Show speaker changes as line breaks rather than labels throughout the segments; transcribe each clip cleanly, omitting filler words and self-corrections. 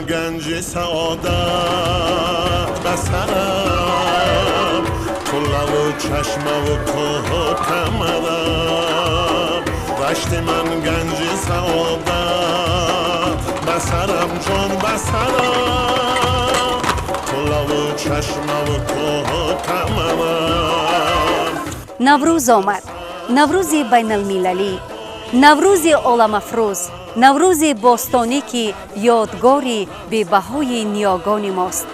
گنج سعادت به سرم، کله و چشمه و کوه و کمرم. رشت من گنج سعادت به سرم، جان به سرم، کله و چشمه و کوه و کمرم.
Наврӯз омад، Наврӯзи байналмилалӣ، Наврӯзи оламафрӯз، Наврӯзи бостонӣ، ки ёдгори бебаҳои ниёгони мост.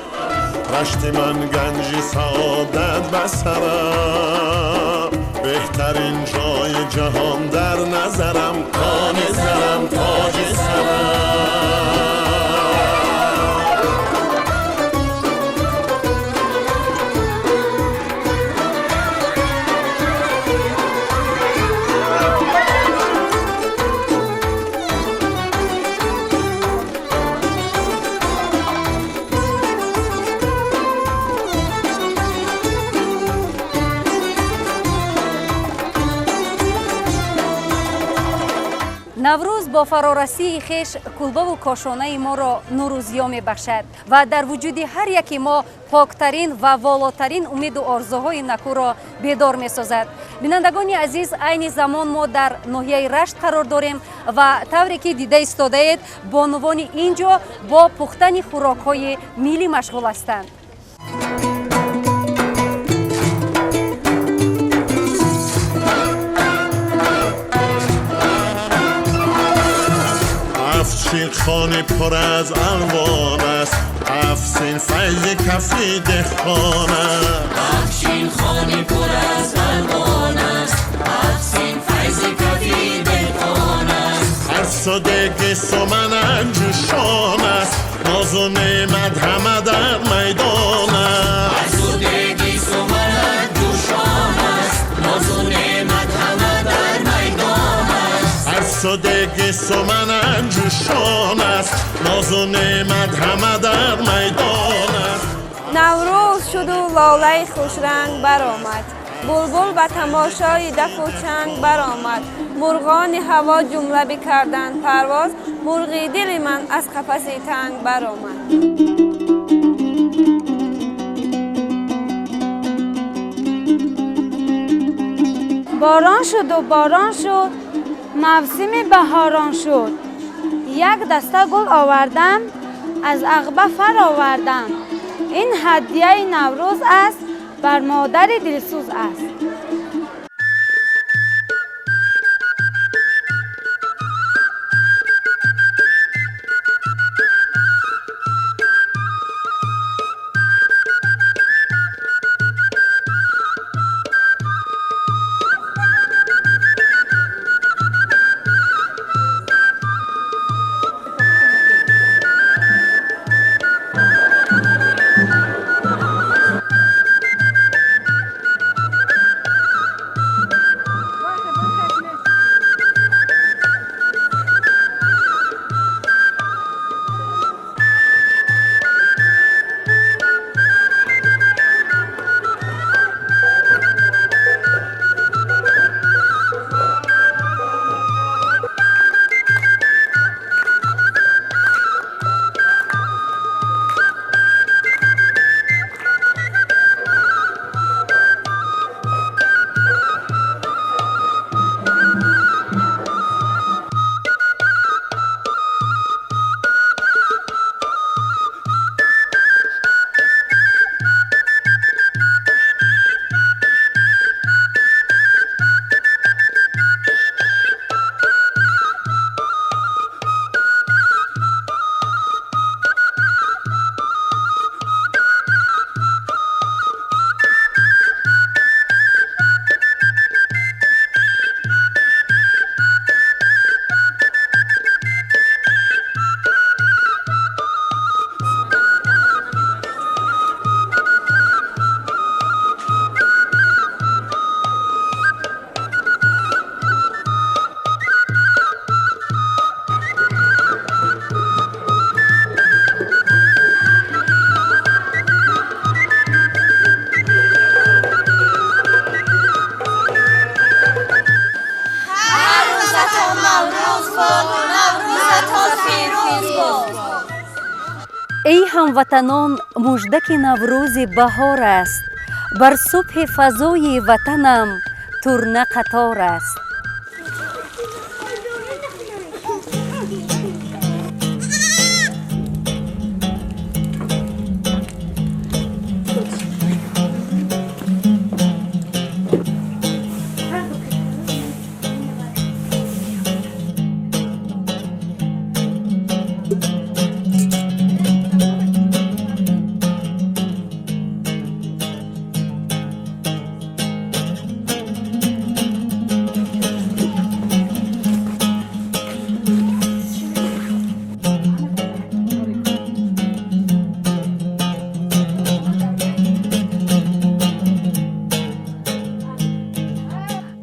رشت من گنج سعادت به سرم، بهترین جای جهان در نظرم، کان زرم تاج سرم.
Наврӯз бо фарорасии хеш кулбаву кошонаи моро нуру зиё мебахшад ва дар вуҷуди ҳар яки мо поктарин ва волотарин умеду орзуҳои накӯро бедор месозад. Бинандагони азиз، айни замон мо дар ноҳияи Рашт қарор дорем ва тавре ки дида истодаед، бонувони ин ҷо бо пухтани хӯрокҳои миллӣ машғул ҳастанд.
هفت خانه پر از الوان است، هفت سین فیض کفی دهقان است.
هفت خانه پر از الوان است، هفت سین فیض کفی دهقان است.
هر سو گیسو من جوشان است، ناز و نعمت همه در میدان است.
هر سو گیسو من جوشان است، ناز و نعمت همه در میدان است.
هر سو گیسو من جوشان است، ناز و نعمت همه در میدان است.
Наврӯз шуду лолаи хушранг баромад، булбул ба тамошои дафу чанг баромад. Мурғони ҳаво ҷумла бикарданд парвоз، мурғи дили ман аз қафаси танг баромад.
Борон шуду борон шуд، мавсими баҳорон шуд. Як даста гул овардам، аз Ағба фаровардам. Ин ҳадияи Наврӯз аст، бар модари дилсӯз аст.
Эй ҳамватанон, мужда, ки Наврӯзи баҳор аст, бар субҳи фазои ватанам турна қатор аст.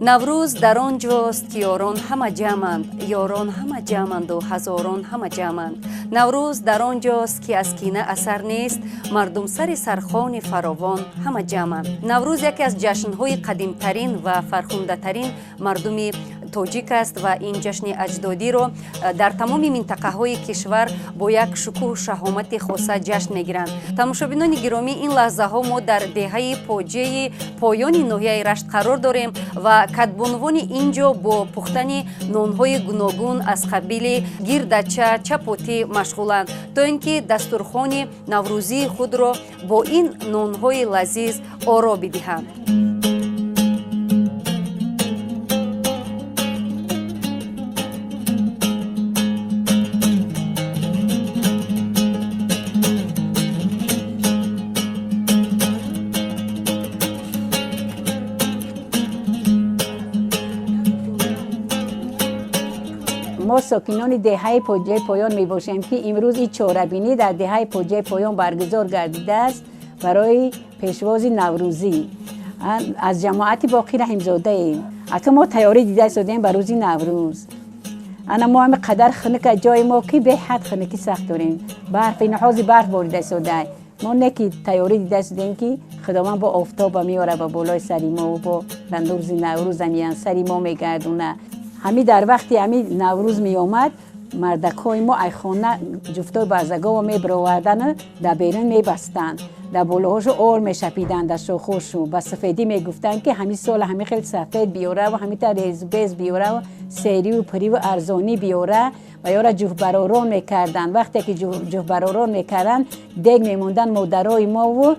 Наврӯз дар он ҷост, ки ёрон ҳама ҷамъанд, ёрон ҳама ҷамъанду ҳазорон ҳама ҷамъанд. Наврӯз дар он ҷост, ки аз кина асар нест, мардум сари сархони фаровон ҳама ҷамъанд. Наврӯз яке аз ҷашнҳои қадимтарин ва фархундатарин мардуми тоҷик аст ва ин ҷашни аҷдодиро дар тамоми минтақаҳои кишвар бо як шукӯҳу шаҳомати хоса ҷашн мегиранд. Тамошобинони гиромӣ, ин лаҳзаҳо мо дар деҳаи Поҷеи поёни ноҳияи Рашт қарор дорем ва кадбонувони ин ҷо бо пухтани нонҳои гуногун аз қабили гирдача, чапотӣ машғуланд, то ин ки дастурхони наврӯзии худро бо ин нонҳои лазиз оро бидиҳанд.
Мо сокинони деҳаи Поҷаи Поён мебошем, ки имрӯз ин чорабинӣ дар деҳаи Поҷаи Поён баргузор гардидааст барои пешвози наврӯзӣ. Аз ҷамоати Боқӣ Раҳимзодаем. Ака, мо тайёрӣ дида истодем ба рӯзи Наврӯз. Ана мо ҳами қадар хунука ҷои мо, ки беҳад хунукӣ сахт дорем. Барф, ина ҳозир барф борида истода. Мо не ки тайёрӣ дида истодем, ки Худованд бо офтоба меора ба болои сари мо, бо рӯзи Наврӯза меян сари мо мегардона. Ҳами дар вақти ҳами Наврӯз меомад, мардакҳои мо ай хона ҷуфтои барзагова мебировардану дар берун мебастанд, дар болоҳошу ор мешапиданд, дар шохошу ба сафедӣ мегуфтанд, ки ҳамин сола ҳамин хел сафед биёра ва ҳамита резубез биёра, сериву пуриву арзонӣ биёра. Ва ёра ҷуфтбаророн мекарданд. Вақте ки ҷуфтбаророн мекарданд, дег мемонданд модарои мову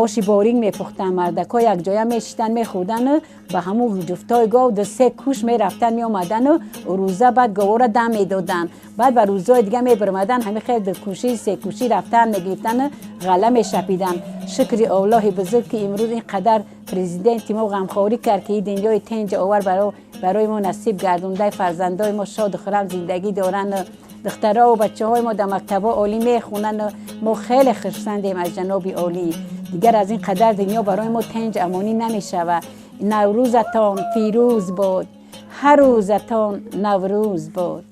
оши боринг мепухтанд. Мардакҳо якҷоя мешиштанд, мехӯрдану ба ҳамун ҷуфтҳои гов ду се куш мерафтанд, меомадану рӯза баъд говора дам медоданд. Баъд ба рӯзҳои дига мебиромаданд, ҳамин хел дукушӣ, секушӣ рафтан мегирифтану ғалла мешапиданд. Шукри Оллоҳи бузург, ки имрӯз ин қадар президенти мо ғамхорӣ кард, ки ин дунёи тенҷ овар, барои мо насиб гардонда. Фарзандои мо шоду хуррам зиндагӣ доранд, духтарову бачаҳои мо дар мактабҳо олӣ мехонанд. Мо хеле хурсандем аз ҷаноби олӣ. Дигар аз ин қадар дунё барои мо тенҷ амонӣ намешавад. Наврӯзатон фирӯз бод, ҳар рӯзатон Наврӯз бод.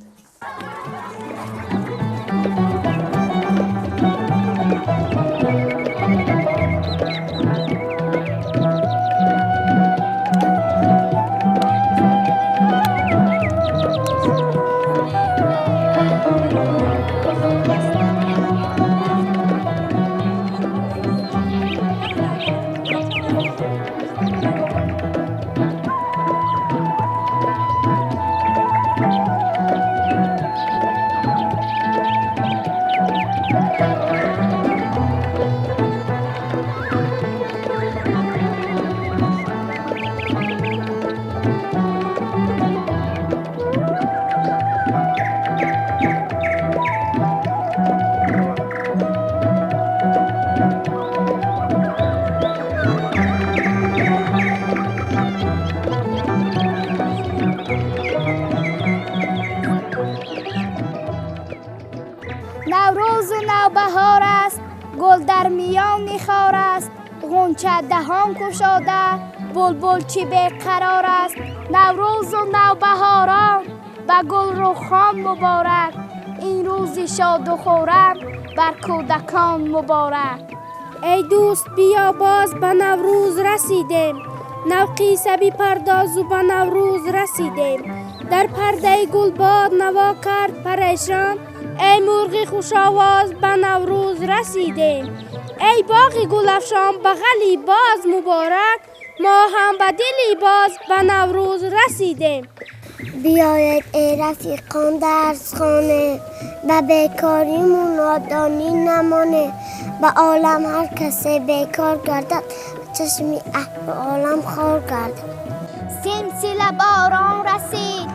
Наврӯзу навбаҳор аст, гул дар миёни хор аст, ғунча даҳон кушода, булбул чӣ беқарор аст. Наврӯзу навбаҳорон ба гулрухон муборак, ин рӯзи шоду хуррам бар кӯдакон муборак.
Эй дӯст, биё, боз ба Наврӯз расидем, навқисса бипардозу ба Наврӯз расидем. Дар пардаи гулбод наво кард парешон. Эй мурғи хушовоз, ба Наврӯз расидем. Эй боғи гулафшон, бағали боз муборак, мо ҳам ба дили боз ба Наврӯз расидем.
Биёед, эй рафиқон, дарс хонем, ба бекориму нодонӣ намонем. Ба олам ҳар касе бекор гардад, чашми аҳли олам хор гардад. Силсила борон расид,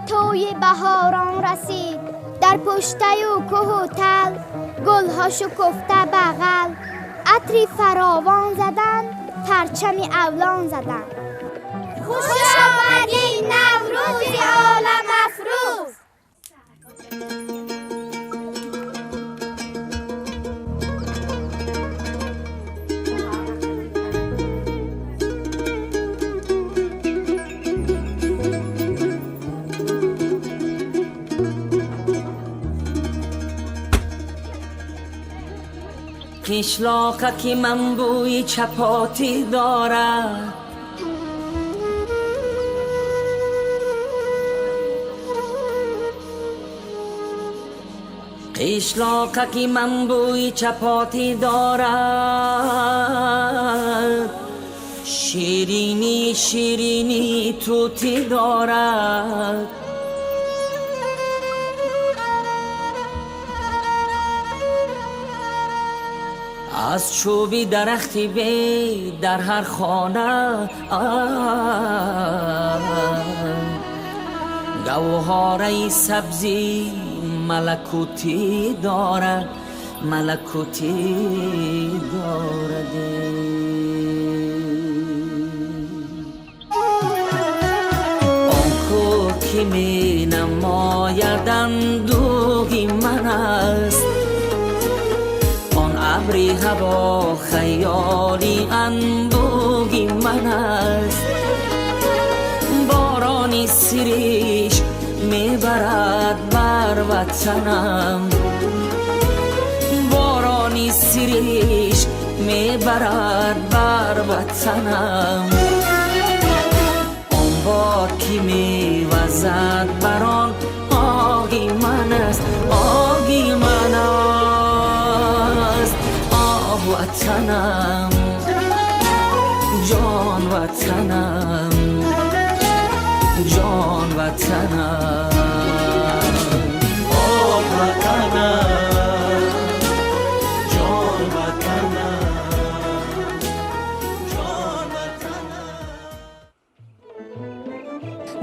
тӯи баҳорон расид. Дар пуштаю кӯҳу тал гулҳо шукуфта бағал. Атри фаровон задан, парчами авлон задан. Хуш омадӣ, Наврӯзи оламафрӯз.
Қишлоқа ки ман бӯи чапотӣ дорад, қишлоқа ки ман бӯи чапотӣ дорад, ширинӣ ширинӣ тутӣ дорад. Аз чӯби дарахти бед дар ҳар хона гавҳораи сабзи малакутӣ дорад, малакутӣ дорад. Он кӯ ки менамояд андӯҳи ман аст, абри ҳаво хаёли анбӯҳи ман аст. Борони сириш мебарад бар ватанам, борони сириш мебарад бар ватанам. Он бод ки мевазад бар он оҳи ман аст, оҳи ман аст. Оҳ ватанам, ҷон ватанам, ҷон ватанам.
Оҳ ватанам, ҷон ватанам, ҷон ватанам.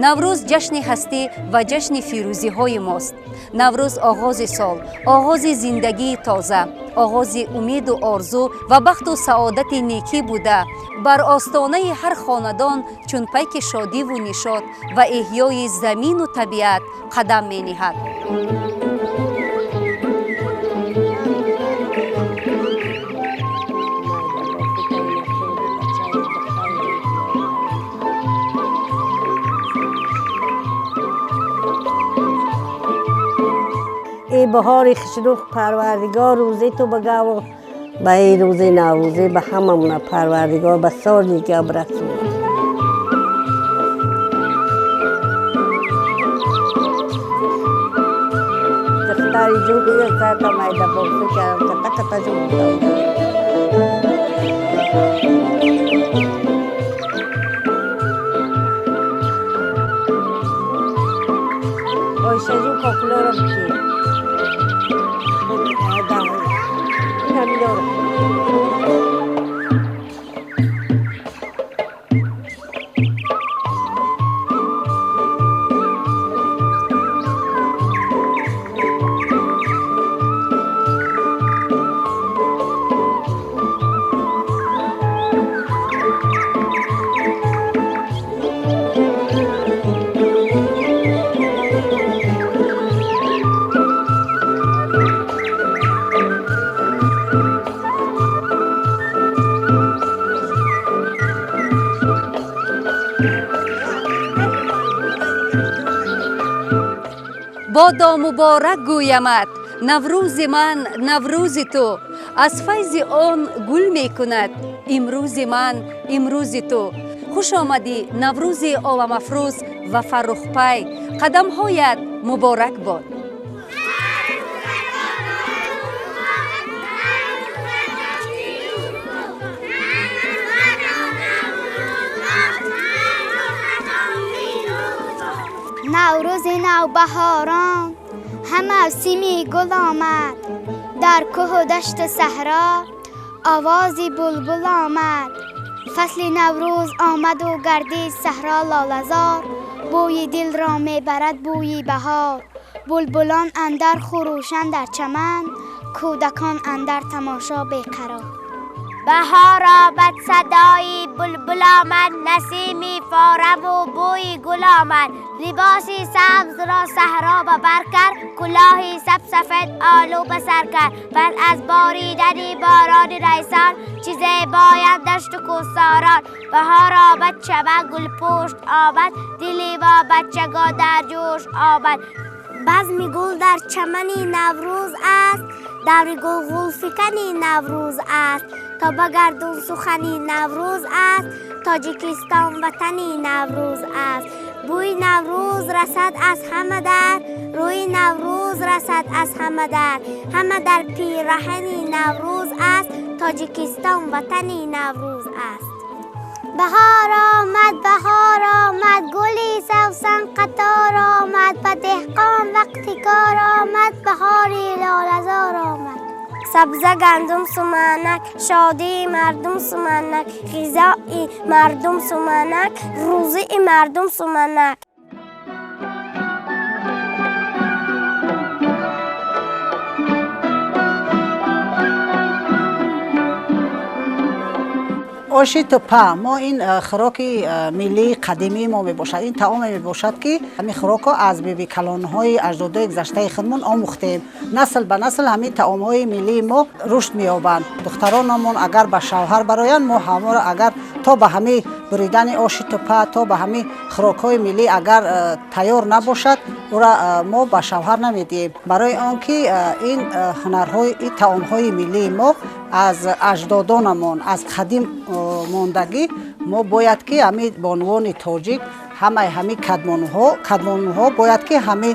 Наврӯз ҷашни ҳастӣ ва ҷашни фирӯзиҳои мост. Наврӯз оғози сол, оғози зиндагии тоза, оғози умеду орзу ва бахту саодати некӣ буда, бар остонаи ҳар хонадон чун пайки шодиву нишот ва эҳёи замину табиат қадам мениҳад.
Эй баҳори хушрух, Парвардигор рӯзи ту багав, ба эй рӯзи Наврӯзӣ ба ҳамамона Парвардигор ба соли дига бирасонад. Духтари ҷун сарта майда бохту кардам, ката ката ҷун. Ойшаҷун кокулоро бикир.
Бодо муборак гӯямат, Наврӯзи ман, Наврӯзи ту. Аз файзи он гул мекунад имрӯзи ман, имрӯзи ту. Хуш омадӣ, Наврӯзи оламафрӯз ва фаррухпай. Қадамҳоят муборак бод.
Навбаҳорон, ҳам мавсими гул омад. Дар кӯҳу дашту саҳро овози булбул омад. Фасли Наврӯз омаду гардид саҳро лолазор. Бӯи дилро мебарад бӯи баҳор. Булбулон андар хурӯшанд дар чаман, кӯдакон андар тамошо беқарор.
Баҳор омад, садои булбул омад, насими фораму бӯи гул омад. Либоси сабзро саҳро ба бар кард, кулоҳи сабсафед олу ба сар кард. Пас аз боридани борони райсон, чӣ зебоянд дашту кӯҳсорон. Баҳор омад, чаман гулпӯшт омад, дили мо бачагон дар ҷӯш омад.
Базми гул дар чамани Наврӯз аст, даври гул ғулфикани Наврӯз аст. То ба гардун сухани Наврӯз аст, Тоҷикистон ватани Наврӯз аст. Бӯи Наврӯз расад аз ҳама дар, рӯи Наврӯз расад аз ҳама дар. Ҳама дар пираҳани Наврӯз аст, Тоҷикистон ватани Наврӯз аст. Баҳор омад, баҳор омад, гули савсан қатор омад. Ба деҳқон вақти кор омад, баҳори лолазор омад. Сабза, гандум, суманак, шодии мардум суманак, ғизои мардум суманак, рӯзии мардум суманак.
Оши тупа мо ин хӯроки миллии қадимии мо мебошад. Ин таоме мебошад, ки ҳамин хӯрокро аз бибикалонҳои аҷдодои гузаштаи худмон омӯхтем. Насл ба насл ҳамин таомҳои миллии мо рушд меёбанд. Духтаронамон агар ба шавҳар бароянд, мо ҳаморо агар то ба ҳамин буридани оши тупа, то ба ҳамин хӯрокҳои миллӣ агар тайёр набошад, ӯра мо ба шавҳар намедиҳем. Барои он ки ин ҳунарҳои, ин таомҳои миллии мо аз аҷдодонамон, аз қадим мондагӣ, мо бояд ки ҳамин бонувони тоҷик ҳамаи ҳамин кадмонҳо бояд ки ҳамин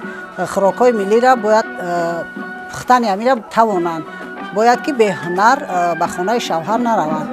хӯрокҳои миллиро бояд пухтани ҳаминро тавонанд. Бояд ки беҳунар ба хонаи шавҳар нараванд.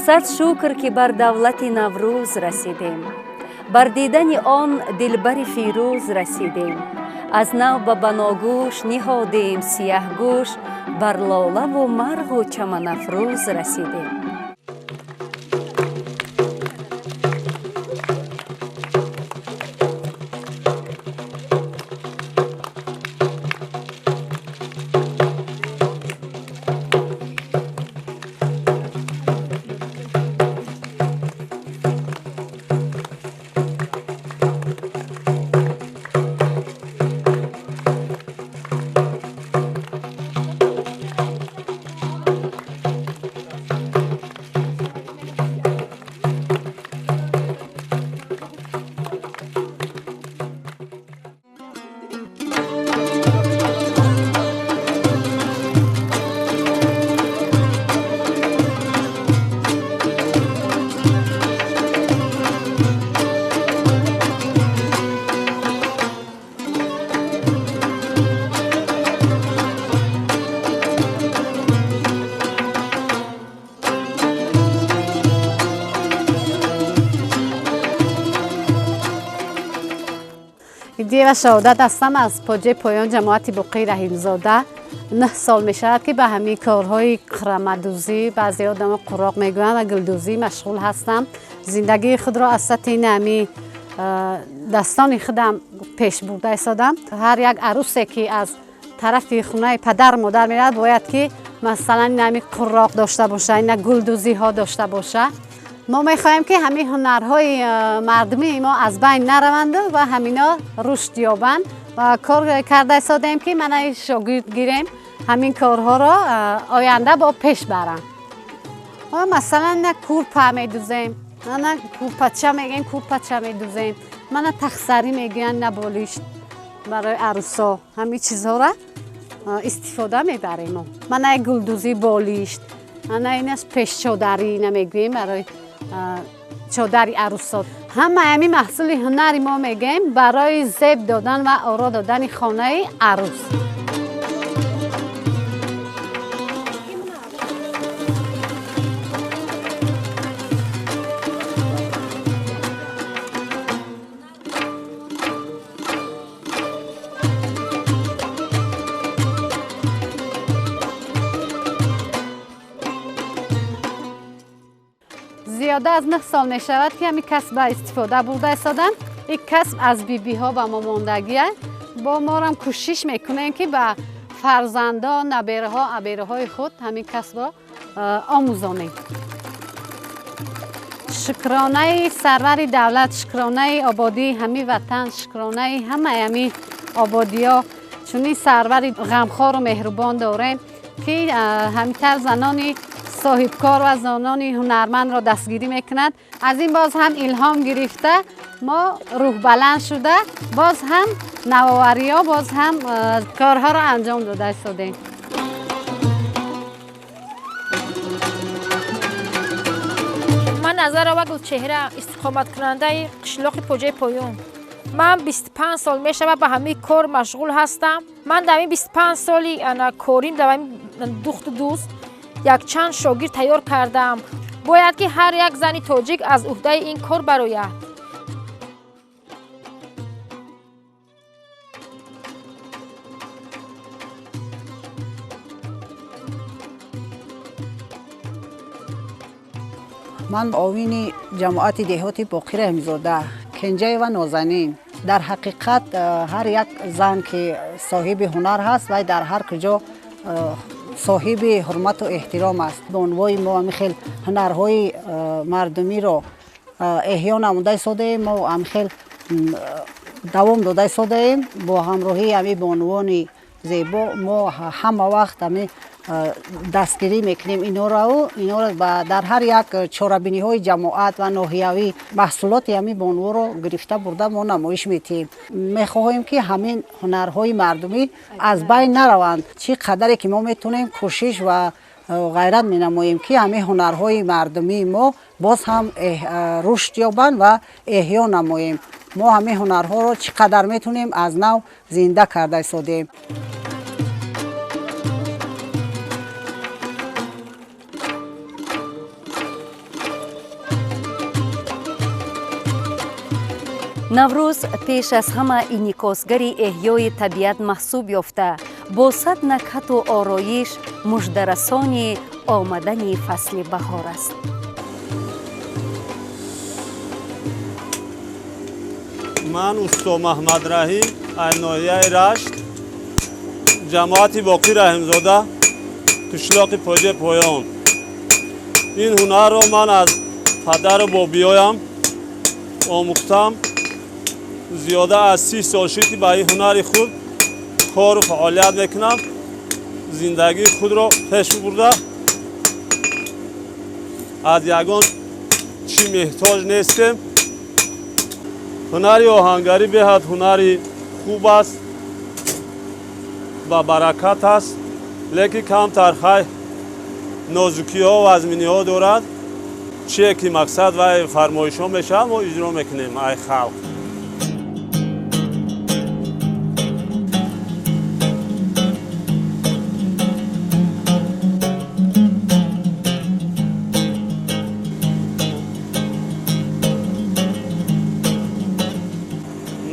Сад шукр, ки бар давлати Наврӯз расидем, бар дидани он дилбари фирӯз расидем. Аз нав ба баногӯш ниҳодем сияҳгӯш, бар лолаву марғу чаманафрӯз расидем.
Дева Шаҳодат ҳастам аз Поҷаи Поён, ҷамоати Боқии Раҳимзода. 9 сол мешавад, ки ба ҳамин корҳои қирамадӯзӣ, баъзе одамо қуроқ мегӯянд, ва гулдӯзӣ машғул ҳастам. Зиндагии худро аз сатҳи ҳамин дастони худам пеш бурда истодам. Ҳар як арӯсе ки аз тарафи хонаи падар модар меравад, бояд ки масалан ин қурроқ дошта боша, ина гулдӯзиҳо дошта боша. Мо мехоҳем ки ҳамин ҳунарҳои мардумии мо аз байн нараванд ва ҳамино рушд ёбанд ва кор карда истодаем ки мана шогирд гирем, ҳамин корҳоро оянда бо пеш барам. Масалан на курпа медӯзем, мана курпача мегӯем, курпача медӯзем, мана тахсарӣ мегӯянд, на болишт барои арӯсо, ҳамин чизҳоро истифода мебарем. Мана гулдӯзӣ болишт, мана инаш пешчодарӣ ина мегӯем барои чодари арӯсо. Ҳама ҳамин маҳсули ҳунари мо мегӯем барои зеб додан ва оро додани хонаи арӯс. Зиёда аз 9 сол мешавад ки ҳамин касб ба истифода бурда истодам. Ин касб аз бибиҳо ба мо мондагия. Бо морам кӯшиш мекунем ки ба фарзандон, набераҳо, абераҳои худ ҳамин касбро омӯзонем. Шукронаи сарвари давлат, шукронаи ободии ҳамин ватан, шукронаи ҳамаи ҳамин ободиҳо. Чунин сарвари ғамхору меҳрубон дорем ки ҳаминтар занони соҳибкор ва занони ҳунармандро дастгирӣ мекунад. Аз ин боз ҳам илҳом гирифта мо рӯҳбаланд шуда боз ҳам навовариҳо, боз ҳам корҳоро анҷом дода истодем.
Ман Назарова Гулчеҳра, истиқоматкунандаи қишлоқи Поҷаи Поён. Ман 25 сол мешавад ба ҳамин кор машғул ҳастам. Ман дар ҳамин 25 соли корим дар ҳамин духту дӯст якчанд шогирд тайёр кардам. Бояд ки ҳар як зани тоҷик аз уҳдаи ин кор барояд.
Ман муовини ҷамоати деҳоти Боқир Раҳимзода Кенҷаева Нозанин. Дар ҳақиқат ҳар як зан ки соҳиби ҳунар ҳаст вай дар ҳар куҷо соҳиби ҳурмату эҳтиром аст. Бонувои мо ҳамин хел ҳунарҳои мардумиро эҳё намуда истодаем, мо ҳамин хел давом дода истодаем. Бо ҳамроҳии ҳамин бонувони зебо мо ҳама вақт ҳамин дастгирӣ мекунем инҳоро дар ҳар як чорабиниҳои ҷамоат ва ноҳиявӣ маҳсулоти ҳамин бонуворо гирифта бурда мо намоиш метиҳем. Мехоҳем ки ҳамин ҳунарҳои мардумӣ аз байн нараванд. Чӣ қадаре ки мо метавонем кӯшиш ва ғайрат менамоем ки ҳамин ҳунарҳои мардумии мо боз ҳам рушд ёбанд ва эҳё намоем. Мо ҳамин ҳунарҳоро чӣ қадар метавонем аз нав зинда карда истодем.
Наврӯз пеш аз ҳама инъикосгари эҳёи табиат маҳсуб ёфта, бо сад накҳату ороиш муждарасони омадани фасли баҳор аст.
Ман усто Маҳмадраҳим аз ноҳияи Рашт, ҷамоати Боқир Раҳимзода, қишлоқи Поҷаи Поён. Ин ҳунарро ман аз падару бобиёям омӯхтам. Зиёда аз 30 сол шуд ки ба ин ҳунари худ кору фаъолият мекунам. Зиндагии худро пеш бурда аз ягон чӣ меҳтоҷ нестем. Ҳунари оҳангарӣ беҳад ҳунари хуб аст ва баракат аст, лекин камтар хай нозукиҳо ва вазминиҳо дорад. Чие ки мақсад ва фармоишҳо мешавад мо иҷро мекунем ай халқ.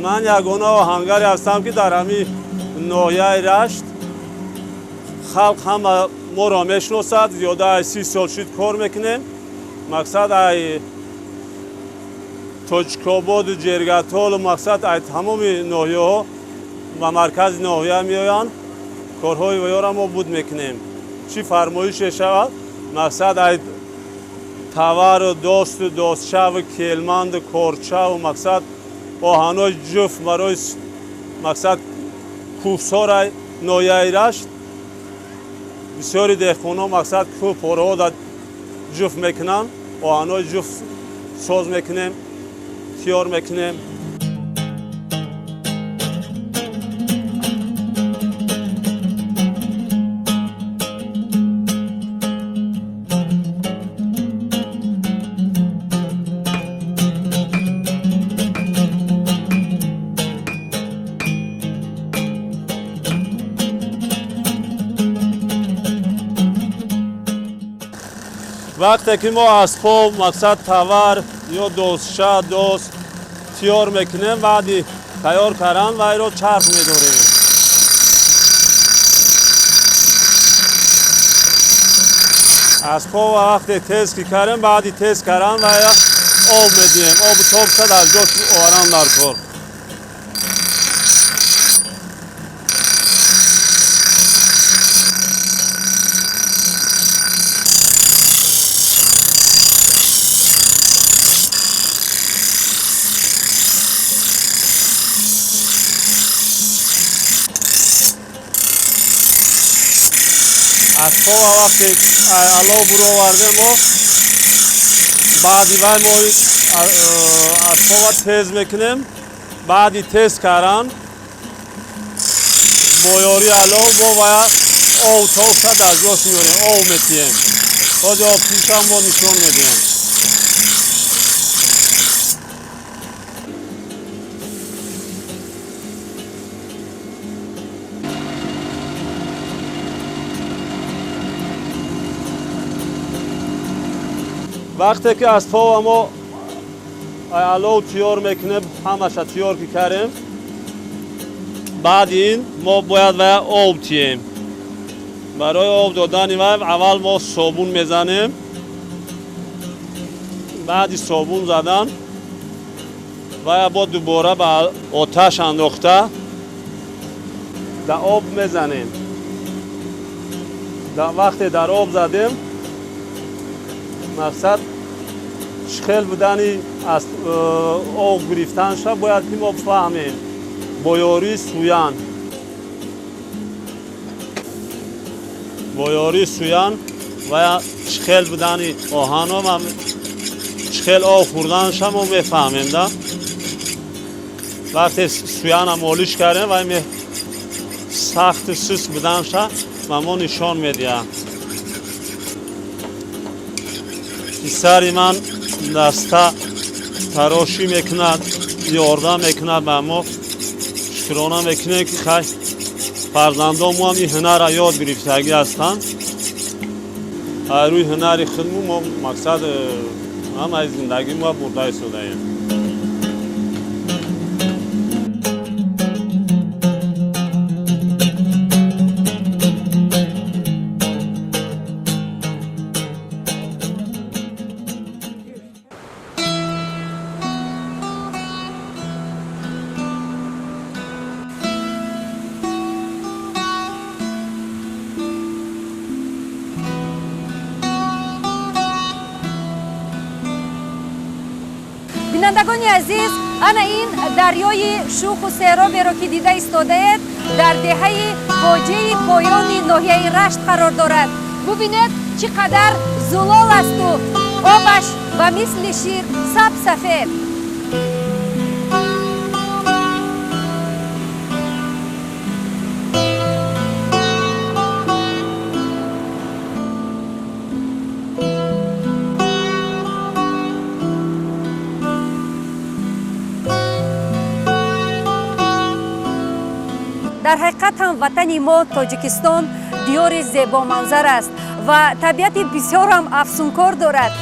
Ман ягона оҳангаре ҳастам ки дар ҳамин ноҳияи Рашт халқ ҳама моро мешиносад. Зиёда аз 30 сол шуд кор мекунем. Мақсад ай Тоҷикободу Ҷергатолу мақсад ай тамоми ноҳияҳо ба маркази ноҳия меоянд. Корҳои ваёра мо буд мекунем. Чӣ фармоише шавад, мақсад ай тавару досту достчаву келманду корчаву мақсад оҳанои ҷуфт барои мақсад кӯҳсорай ноҳияи Рашт бисёри деҳқонҳо мақсад кӯҳ пораҳо дар ҷуфт мекунанд, оҳанои ҷуфт соз мекунем, тиёр мекунем. Вақте ки мо асбоб мақсад тавар ё достша дост тиёр мекунем, баъди тайёр кардан вайро чарх медорем. Асбоб вақте тез ки кардем, баъди тез кардан вайра об медиҳем. Обу тобша дар ҷош оваран дар кор. Асбоб вақте алов буровардем, мо баъди вай мо асбоба тез мекунем. Баъди тез кардан бо ёрии алов мо вая об тобша дар ҷош меорем, об метиҳем. Бози обтишам мо нишон медиҳем. Вақте ки асбоба мо алов тиёр мекунем, ҳамаша тиёр ки кардем, баъди ин мо бояд вая об тиҳем. Барои об додани вай аввал мо собун мезанем. Баъди собун задан вая бо дубора ба оташ андохта дар об мезанем. Вақте дар об задем, мақсад чӣ хел будани аз об гирифтанша бояд ки мо фаҳмем бо ёрии сӯян. Бо ёрии сӯян ва чӣ хел будани оҳано ва чӣ хел об хӯрданша мо мефаҳмем. Да вақте сӯяна молиш кардем, вай сахту суст буданша ба мо нишон медиҳад. Писари ман даста тарошӣ мекунад, ёрдам мекунад ба мо. Шукрона мекунем ки хай фарзандон мо ҳам ин ҳунарро ёд гирифтагӣ ҳастанд. Аз рӯи ҳунари худму мо мақсад ҳамаи зиндагӣ мо бурда истодаем.
Бинандагони азиз, ана ин дарёи шӯху сероберо ки дида истодаед, дар деҳаи Боҷаи Поёни ноҳияи Рашт қарор дорад. Бубинед, чӣ қадар зулол асту обаш ба мисли шир саб сафед. Дар ҳақиқат ҳам ватани мо Тоҷикистон диёри зебоманзар аст ва табиати бисёрам афсункор дорад.